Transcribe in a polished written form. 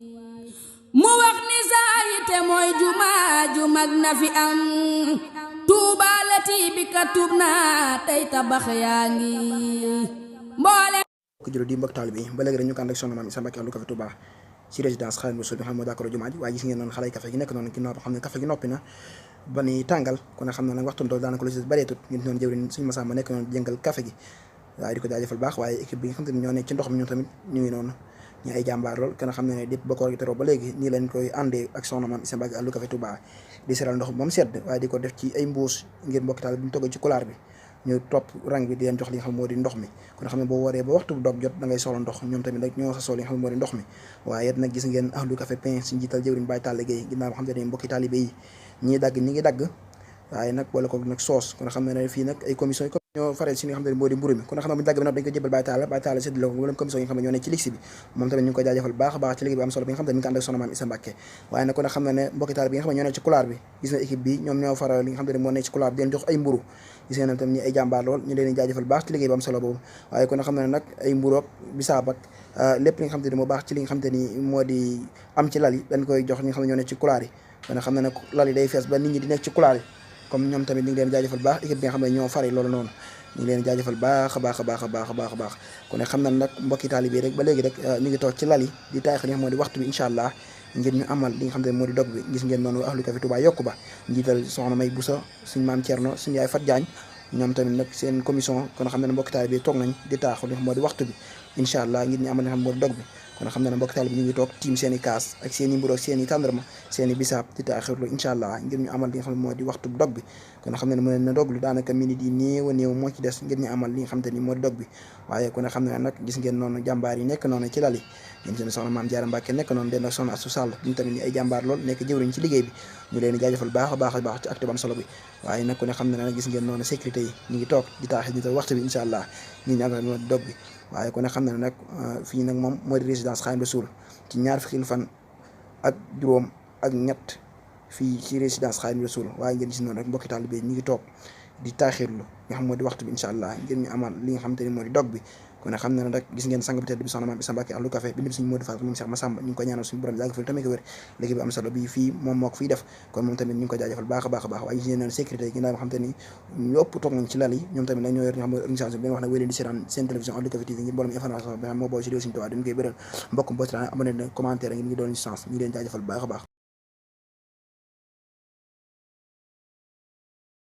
mu wax ni saayite mooy jumaa ju mag na fi am tuubaalati bi ka tuub naa tey tabax yaa ngi mboole ko juróom di mbokk taalibe yi ba léegi rek ñu ko ànd ak soxna Maam Issa Mbacké Abdou Café Touba ci résidence Xaadimu Rasuul bi xam moo jàkkaarloo jumaa ji waaye gis ngeen noonu xale café gi nekk noonu ginnaaw xam ne café gi noppi na ba ni tàngal kon xam ne nag waxtu ndox daanaka lu ci bareetut ñu noonu jëwriñ suñu Masamba nekk noonu jëngal café gi waaye di ko jaajëfal baax waaye équipe bi nga xam te ne ñoo nekk ci ndox mi ñoom tamit ñu ngi noonu ñu ay jàmbaar lool kenn xam ne ne dépp ba koor gi teroo ba léegi nii lañ koy àndee ak soxna Maam Issa Mbacké Abdou Café Touba di seral ndox moom sedd waaye di ko def ci ay mbuus ngir mbokki taal bi ñu toggee ci kulaar bi ñu topp rang bi di leen jox li nga xam moo di ndox mi kon xam ne boo waree ba waxtu dog jot da ngay soxla ndox ñoom tamit nag ñoo sa soxla li nga xam ne moo di ndox mi waaye it nag gis ngeen Abdou Café pain suñu jiital jëwriñ Baye Talla Gueye ginnaaw xam ne mbokki taalibe yi ñii dagg ñi ngi dagg waaye nag boole ko nag soos kon xam ne fii nag ay commission ñoo faree si li nga xam ne moo di mburu mi kon xam ne bu ñu dagg bi nag dañ ko jébal Baye Talla séddale ko mboolem commission yi nga xam ne ñoo ne ci lix bi moom tamit ñu ngi koy jaajëfal baax a baax ci liggéey bi am solo bi nga xam ne mi ngi ko ànd ak soxna Maam Issa Mbacké waaye nag kon xam ne mbokki taal bi nga xam ne ñoo ne ci couloir bi gis na équipe bi ñoom ñoo faral li nga xam ne moo ne ci couloir bi di leen jox ay mburu gis ngeen tamit ñi ay jàmbaar lool ñu leen di jaajëfal baax ci liggéey bi am solo boobu waaye kon xam ne nag ay mburu ak bisaab ak lépp li nga xam ne moo baax ci li nga xam te ni moo di am ci lal yi dañ koy jox ñi nga xam ne ñoo ne ci couloir yi kon xam ne nag lal yi day fees ba nit ñi di nekk ci couloir yi comme ñoom tamit ñu ngi leen jaajëfal baax équipe bi nga xam ne ñoo fari loolu noonu ñu ngi leen jaajëfal baax a baax a baax a baax a baax a baax kon nag xam na nag mbokki taalibe rek ba léegi rek ñu ngi toog ci lal yi di taay li nga xam moo di waxtu bi incha allah ngir ñu amal li nga xam ne moo di dog bi gis ngeen noonu Abdou Café Touba yokku ba njiital soxna May Boussa suñu maam Thierno suñu yaay Fat Diagne ñoom tamit nag seen commission kon xam ne mbokki taalibe toog nañ di taaxu li nga xam moo di waxtu bi incha allah ngir ñu amal li nga xam moo di dog bi kon xam ne mbokki taalibe ñu ngi toog tiim seen i kaas ak seen i mburu ak seen i tàndarma seen i bisaab di taaxirlu incha allah ngir ñu amal li nga xam ne moo di waxtu dog bi kon xam ne mën na dog lu daanaka minute yi néew a néew moo ci des ngir ñu amal li nga xam te ni moo di dog bi waaye kon xam ne nag gis ngeen noonu jàmbaar yi nekk noonu ci lal yi ngeen seen soxna Maam Jaara Mbacké nekk noonu den ak soxna Astou Sall ñu tamit ni ay jàmbaar lool nekk jëwriñ ci liggéey bi ñu leen di jaajëfal baax a baax a baax ci acte bu am solo bi waaye nag ku ne xam ne nag gis ngeen noonu sécurité yi ñu ngi toog di taaxi ñu ta waxtu bi incha allah ñi ñu amal moo di dog bi waaye ku ne xam ne nag fii nag moom moo di résidence Xaadimu Rasuul ci ñaar fukki fan ak juróom ak ñett fii ci résidence Xaadimu Rasuul waaye ngeen gis noonu rek mbokki taalibe ñu ngi toog di taaxirlu nga xam moo di waxtu bi incha allah ngir ñu amal li nga xam te ni moo di dog bi kon xam ne rek gis ngeen sang bi tedd bi soxna Maam Issa Mbacké Abdou Café bi ndib suñu Modou Fall moom Cheikh Massamba ñu ngi ko ñaanal suñu borom yàgg fi tamit ko wér léegi bi am solo bi fii moom moo ko fiy def kon moom tamit ñu ngi ko jaajëfal baax a baax a baax waaye gis ngeen noonu sécurité yi ginnaaw nga xam te ni ñu ëpp toog nañ ci lal yi ñoom tamit nag ñoo yor nga xam ne organisation bi wax nag wéy leen di seetaan seen télévision Abdou Café TV ngir mboolem information bi xam moo boo si réew suñu tubaab dañ koy bëral mbokk boo si abonné commentaire ngir ngi doon chance ñu leen jaajëfal baax a baax